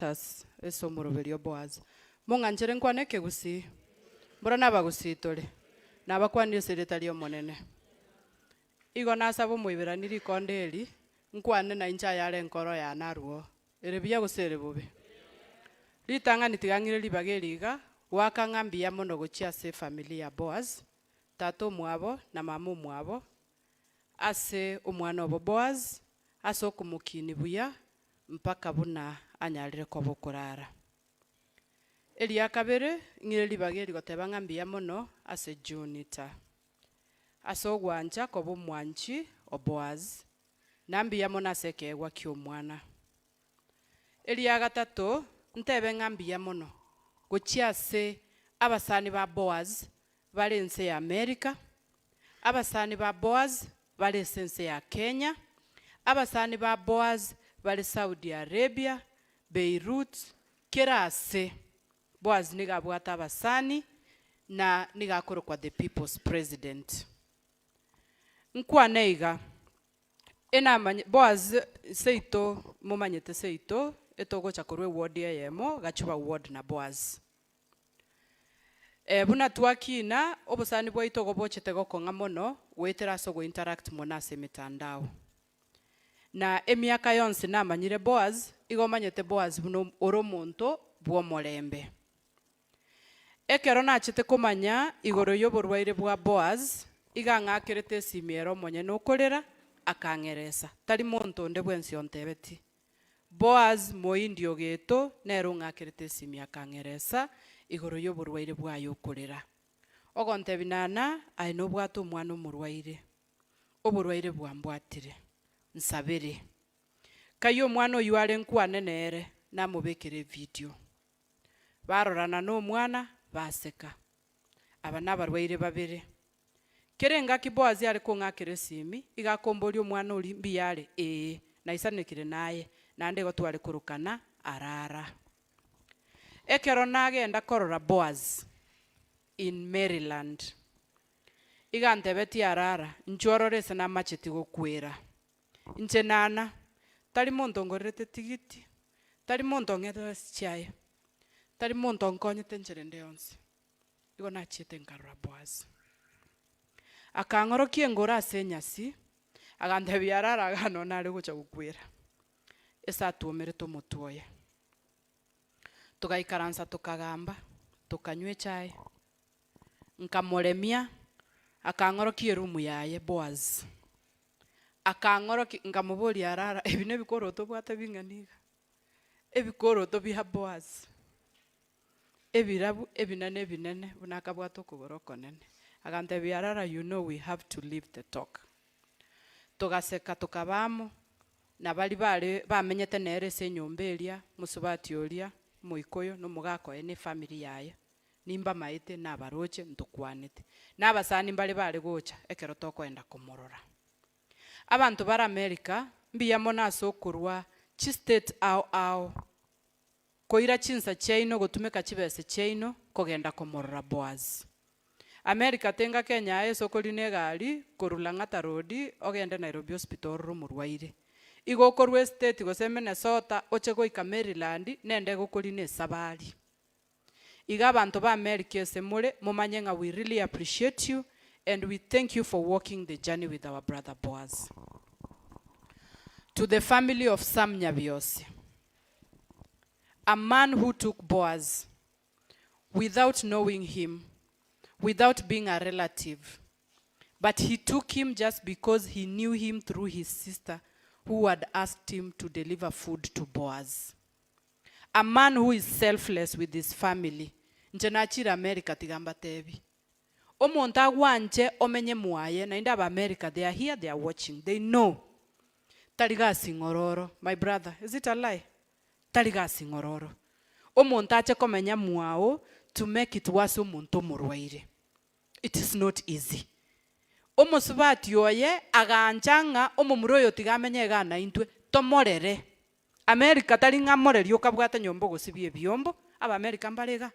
Ase omoroberio o Boazi. Mong'anchere nkwane ekegusii, mbora nabagusii tore, nabakwanire ase erieta ri'Omonene. Igo nasaba omoiberani rikonde eri, nkwane nainche ayare enkoro yane arwoo, ere buya gose ere bobe. Ritang'ani tiga ng'ire ribaga eri iga, goaka ng'a mbuya mono gochia ase efamiri ya Boaz, tata omwabo na mama omwabo, ase omwana obo Boaz, ase okomokinia buya mpaka buna anyarire koba okorara. Eria kabere, ng'ire ribaga eri goteba ng'a mbuya mono ase Junita, ase ogwancha koba omwanchi o Boaz, na mbuya mono ase ekeegwa ki'omwana. Eria gatato, ntebe ng'a mbuya mono gochia ase abasani ba Boaz bare ense ya America, abasani ba Boaz bare ase ense ya Kenya, abasani ba Boaz bare Saudi Arabia, Beirut, kera ase. Boaz nigo abwate abasani na nigo akorokwa the people's president. Nkwane iga, enamanye Boaz seito momanyete seito etogocha korwa eward eyemo Gachuba ward na Boaz. Buna twakina, obosani bwaito igo bochete gokong'a mono goetera ase ogointeract mono ase emetandao. Na emiaka yonsi namanyire Boaz, igo omanyete Boaz buna ore omonto bw'omorembe. Ekero nachete komanya igoro y'oborwaire bwa Boaz, iga ang'akerete esimi ere omonyene okorera, akang'eresa. Tari monto onde bwensi ontebeti. Boaz moindi o geto nere ong'akerete esimi akang'eresa igoro y'oborwaire bwaye okorera. Ogontebia Nana, aye nobwate omwana omorwaire, oborwaire bwambwatire, nsabere. Kai omwana oyio are nkwane nere, namobekere evidio. Barorana nomwana, baseka. Aba nabarwaire babere. Kera engaki Boazi are kong'akera esimi, iga akomboria omwana oria mbuya are, ee, naisanekire naye, naende igo tware korokana arara. Ekero nagenda korora Boazi in Maryland, iga antebetie arara, inchuo orore ase namacheti gokwera. Inche Nana, tari monto ngorerete tigiti, tari monto ong'ete ase chiaye, tari monto onkonyete enchera ende yonsi. Igo nachiete nkarora Boazi. Akang'orokia engoro ase enyasi, agantebia arara igaa noo nare gocha gokwera. Ase atwomerete omotwe oye. Togaikaransa tokagamba, tokanywa echae, nkamoremia, akang'orokia eroom yaye Boazi. Akang'orokia, nkamoboria arara ebi nebikoroto obwate bing'ana iga? Ebikoroto bia Boazi. Ebirabu ebinene ebinene buna akabwate okogoro okonene. Agantebia Rara you know we have to leave the talk. Togaseka tokaba amo, na baria bare bamenyete nere ase enyomba eria, mosubati oria, omoikoyo, na omogaka oye na efamiri yaye, nimbamaete nabaroche ntokwanete. Na abasani mbare bare gocha ekero tokoenda komorora. Abanto bare America mbuya mono ase okorwa chistate ao ao. Koira chinsa chiaino gotumeka chibese chiaino kogenda komorora Boazi. America tenga Kenya aye ase okorina egari korwa Lang'ata Road ogende Nairobi Hospital orore omorwaire. Igo okorwa estate gose Minnesota oche goika Maryland nende egokorina esabari. Iga abanto ba America ase more momanye ng'a we really appreciate you and we thank you for walking the journey with our brother Boaz. To the family of Sam Nyabiosi. A man who took Boaz without knowing him, without being a relative, but he took him just because he knew him through his sister who had asked him to deliver food to Boaz. A man who is selfless with his family. Inche nachire America tiga mbatebi. Omonto agwanche omenye mwaye naende aba America they are here they are watching they know tari gasi ng'ororo my brother is it a lie tari gasi ng'ororo omonto ache komenya mwao to make it worse omonto omorwaire it is not easy omosubati oye agancha ng'a omomura oyo tiga amenye igaa naintwe tomorere America tari ng'a moreri okabwate nyomba ogosibia ebiombo, aba America mbare iga.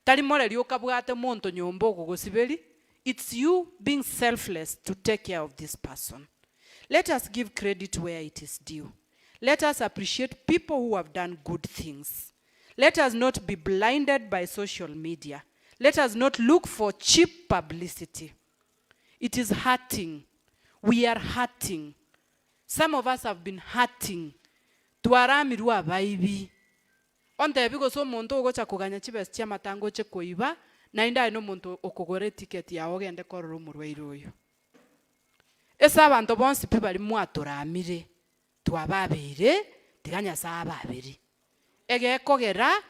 Tari moreri okabwate monto nyomba ogogosiberia, it's you being selfless to take care of this person. Let us give credit where it is due. Let us appreciate people who have done good things. Let us not be blinded by social media. Let us not look for cheap publicity. It is hurting. We are hurting. Some of us have been hurting. Twaramirwe abaibi. Ontebi gose omonto ogocha koganya chibesa chi'amatanga oche koiba, naende aye nomonto okogora eticket yao ogende korora omorwaire oyo. Ase abanto bonsi pi baria mwatoramire, twababeire, tiga Nyasae ababere. Egekogera,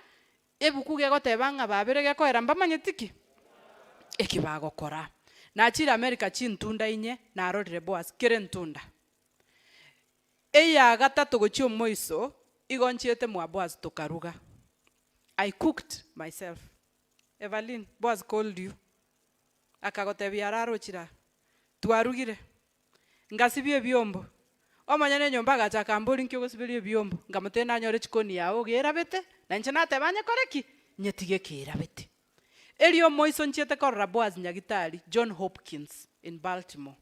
ebuku gegoteba ng'a babere gekogera mbamanyeti ki? Eki bagokora. Nachire America chintunda inye, narorire Boaz kera entunda. Eya gatato gochia omoiso, igo nchiete mwa Boaz tokaruga. I cooked myself. Evaline, Boaz called you, akagotebia arare ochire aa. Twarugire, ngasibia ebiombo, omonyene enyomba agacha akamboria nki ogosiberia ebiombo, nkamotebia nanyore chikoni yao iga erabete, na inche nateba nyekore ki? Nyetige kerabete. Erio omoiso nchiete korora Boaz nyagitari, John Hopkins, in Baltimore.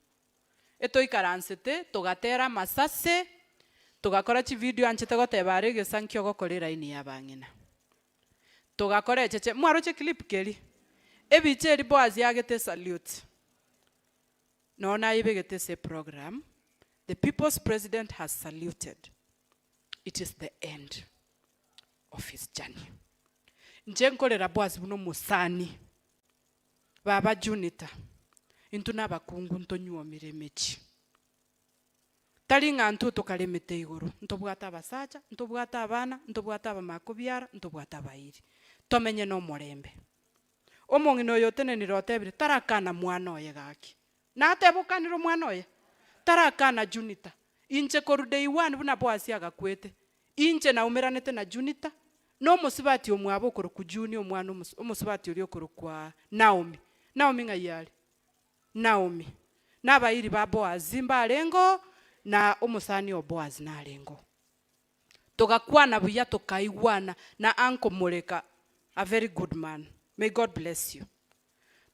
Etoikaransete, togatera amasase, togakora chividio anchete goteba are egesa nki ogokora eraini y'abang'ina. Togakora echeche, mwaroche clip keria? Ebicha eria Boaz agete esalute, nonye nayebegete ase eprogram, the people's president has saluted, it is the end of his journey. Inche nkorera Boaz buna omosani. Baba Junita, intwe nabakungu ntonyuomire emechie. Tari ng'a intwe tokaremete igoro, ntobwate abasacha, ntobwate abana, ntobwate abamakobiara, ntobwate abairi. Tomenye nomorembe. Omong'ina oyo otenenire otebire, tarakana mwana oye gaki. Nateba okanire omwana oye? Tarakana Junita. Inche korwa day one buna Boasi agakwete, inche naumeranete na Junita, na omosubati omwabo okorokwa Juni omwana omos omosubati oria okorokwa Naomi. Naomi ng'ai are? Naomi. Na abairi ba Boazi mbarengeo, na omosani o Boazi narengeo. Togakwana buya tokaigwana na uncle Moreka, a very good man. May God bless you.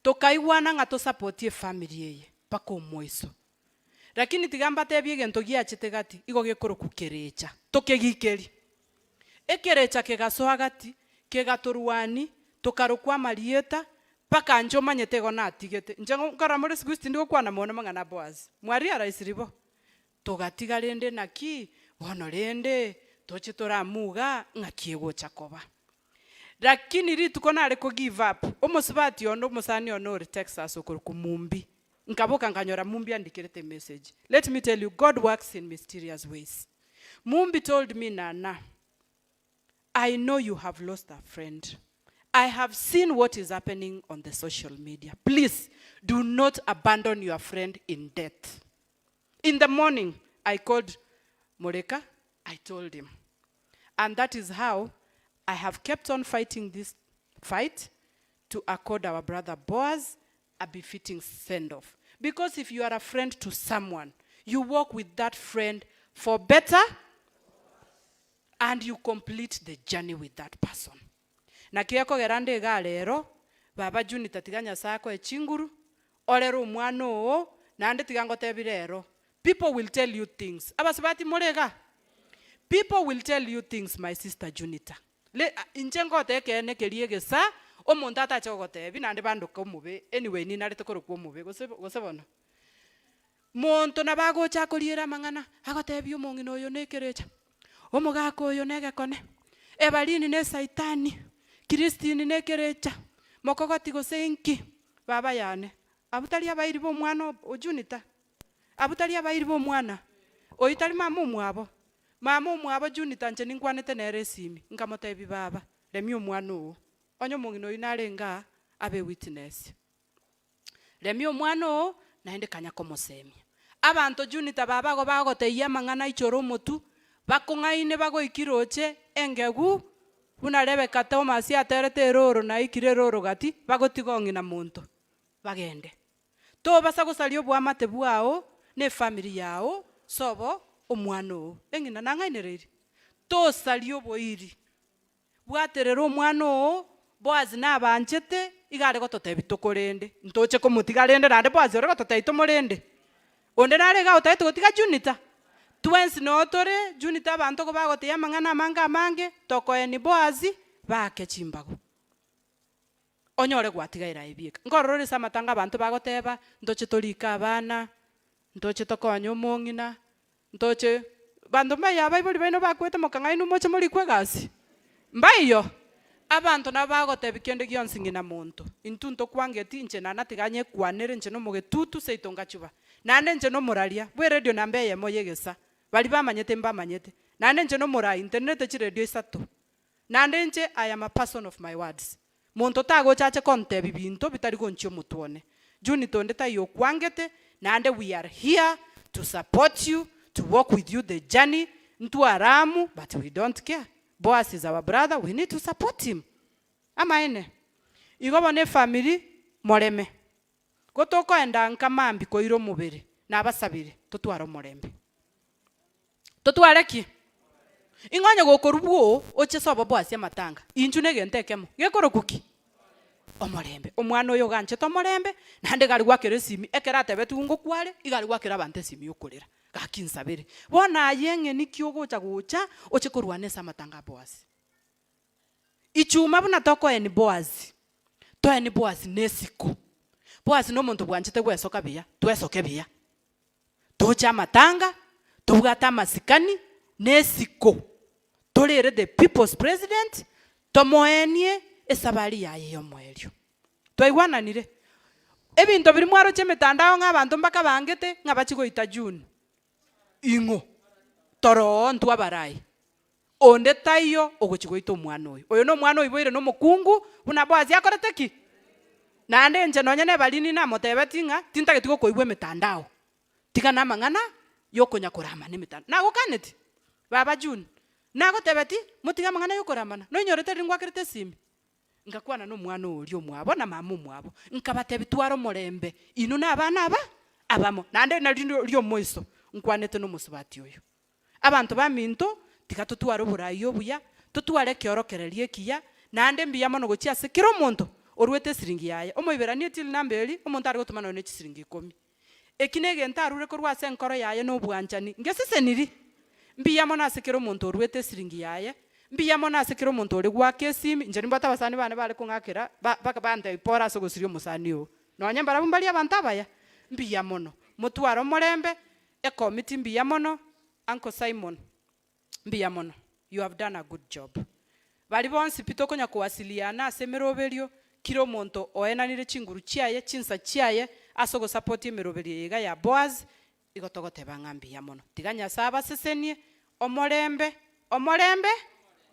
Tokaigwana ng'a tosapotie efamiri eye mpaka omoiso. Lakini tiga mbatebie egento giachete gati igo gekorokwa kerecha, tokegikeria. Ekerecha kegasoa gati, kegatorwania, tokarokwa amarieta, mpaka inche omanyete igo natigete. Inche nkorora more siku hizi tindi gokwana mono mang'ana a Boaz. Mwarealisiri bo? Togatiga rende naki, bono rende toche toramuga ng'aki egocha koba. Lakini rituko nare ko give up, omosubati one omosani one ore Texas okorokwa Mumbi, nkaboka nkanyora Mumbi andikerete emessage. Let me tell you, God works in mysterious ways. Mumbi told me Nana, I know you have lost a friend. I have seen what is happening on the social media. Please do not abandon your friend in death. In the morning, I called Moreka, I told him. And that is how I have kept on fighting this fight to accord our brother Boaz a befitting send off. Because if you are a friend to someone, you walk with that friend for better and you complete the journey with that person. Naki ekogera nde igaa rero, baba Junita tiga Nyasae akoe chinguru, orere omwana oo, naende tiga ngotebi rero, people will tell you things. Abasubati more igaa? People will tell you things my sister Junita. Le inche ngoteba ekeene keria egesa, omonto atache gogotebi naende bandoke omobe, anyway ninarete korokwa omobe gose gose bono? Monto nabo agocha akoriere amang'ana, agotebia omong'ina oyo nekerecha, omogaka oyo negekone, Ebalini ne saitani, Christine nekerecha, mokogoti gose inki, baba yane, abwo tari abairi b'omwana o Junita? Abwo tari abairi b'omwana? Oyio tari mama omwabo? Mama omwabo Junita inche ninkwanete nere esimi, nkamotebia baba, remia omwana oo, onye omong'ina oyio narenge aa, abe ewitness. Remia omwana oo, naende kanya komosemia. Abanto Junita baba igo bagoteyia amang'ana aichore omotwe, bakong'aine bagoiki roche engegu, buna Rebeka Thomas aterete eroro naikire eroro gati, bagotiga ong'ina monto, bagende. Tobasa gosaria oboamate bwao na efamiri yao sobo omwana oo. Eng'ina nang'ainereiri? Tosaria oboiri. Bwaterera omwana oo, Boazi nabanchete, iga are gototebia tokorende. Ntoche komotiga rende naende Boazi ore gototebia tomorende. Onde nare igaa otagete gotiga Junita? Twensi noo tore, Junito abanto kobagotebia amang'ana amange amange, tokoeni Boazi, baake chimbago. Onyore gwatigaire aye bieka. Nkorora ore ase amatanga abanto bagoteba, ntoche torike abana, ntoche tokonye omong'ina, ntoche, banto mbaiyo abaibori baino bakwete mokang'ainwa moche morikwe egasi? Mbaiyo! Abanto nabo bagotebia kende gionsi ng'ina monto, intwe ntokwangeti, inche nana tiga nyekwanere inche nomogetutu seito ngachuba, naende inche nomoraria bw'eredio namba eyemo y'egesa, baria bamanyete mbamanyete, naende inche nomorai ntenerete chiredio isato. Naende inche I am a person of my words. Monto tagocha ache kontebia binto bitari gonchia omotwe one. Junito onde taiyo okwangete, naende we are here to support you, to walk with you the journey, ntware amo but we don't care. Boaz is our brother, we need to support him. Amaene. Igo bono efamiri moreme. Gotokoenda nka mambia koira omobere, nabasabire totware omorembe. Totware ki? Ing'o onye gokorwa bwoo oche sobo boasie amatanga? Inchu negento ekemo, gekorokwa ki? Omorembe. Omwana oyo oganchete omorembe, naende iga are goakera esimi, ekero atebetigwe ngokwa are, iga are goakera abanto esimi yokorera, gaki nsabere. Bono aye ng'eni ki ogocha gocha, oche korwana ase amatanga a Boasi? Ichuma buna tokoeni Boazi, toeni Boazi nesiko. Boazi nomonto bwanchete gwesoka buya, twesoke buya. Toche amatanga, tobwate amasikani, nesiko. Torere the people's president, tomoenie esabari yaye yomoerio. Twaigwananire? Ebinto biria mwaroche emetandao ng'a abanto mbakabangete, ng'a bachie goita June. Ing'o? Toroo intwe abarai. Onde taiyo ogochia goita omwana oyo. Oyo nomwana oiboire nomokungu, buna Boazi akorete ki? Naende inche nonya nebarini namotebetie ng'a tintageti gokoigwa emetandao, tiga namang'ana yokonya koramana emetandao. Nagokaneti? Baba June, nagotebetie motige amang'ana yokoramana, noinyorete riria ngwakerete esimi? Ngakwana nomwana oria omwabo na mama omwabo, nkabatebia, Twara omorembe, inwe na abana aba abamo. Naende nario riomoiso nkwanete nomosubati oyo. Abanto baminto, tiga totware oboraai obuya, totware ekeorokererio ekiya, naende mbuya mono gochia ase kera omonto oruete esiringi yaye. Omoiberania etili namba eria, omonto are gotoma nonya ne chisiringi ikomi. Eki negento arure korwa ase enkoro yaye na obwanchani. Ngeseseniri? Mbuya mono ase kera omonto oruete esiringi yaye, mbuya mono ase kera omonto ore goaka esimi, inche nimbwate abasani bane bare kong'akera ba baka bantebia pore ase ogosiria omosani oo. Nonya mbarabwo mbaria abanto abaya, mbuya mono. Motware omorembe, Ekomiti mbuya mono uncle Simon mbuya mono you have done a good job. Baria bonsi pi tokonya kowasiliana ase emeroberio kira omonto oenanire chinguru chiaye chinsa chiaye ase ogosapoti emeroberio eye iga ya Boaz igo togoteba ng'a mbuya mono. Tiga Nyasae abasesenie omorembe omorembe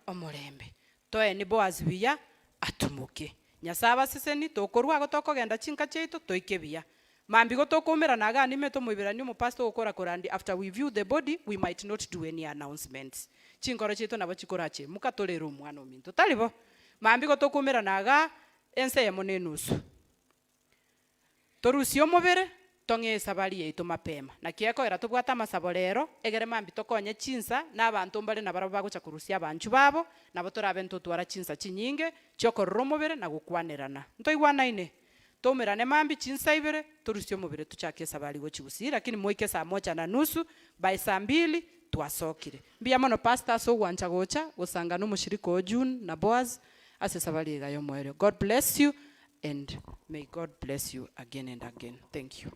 omorembe. Toeni Boaz buya atumoke. Nyasae abaseseni tokorwa ago tokogenda chinka chiaito toike buya. Mambia igo tokoumerana igaa nimete omoiberania omopastor ogokora korandia after we view the body we might not do any announcements. Chinkoro chiaito nabo chikorache muka torere omwana ominto. Tari bo? Mambia igo tokoumerana igaa ense eyemo na enusu. Torusie omobere tong'ee esabari yaito mapema. Naki ekoera tobwate amasabo rero egere mambia tokonye chinsa na abanto mbare nabarabwo bagocha korusia abanchwa babo nabo torabe ntotwara chinsa chinyinge chiokorora omobere na gokwanerana. Ntoigwanaine? Toumerane mambia chinsa ibere, torusie omobere tochake esabari gochia gusii, lakini moike saa moja na nusu, by saa mbili twasokire. Mbuya mono pastor ase ogwancha gocha gosanga nomoshirika oo June na Boaz ase esabari iga yomoerio. God bless you and may God bless you again and again. Thank you.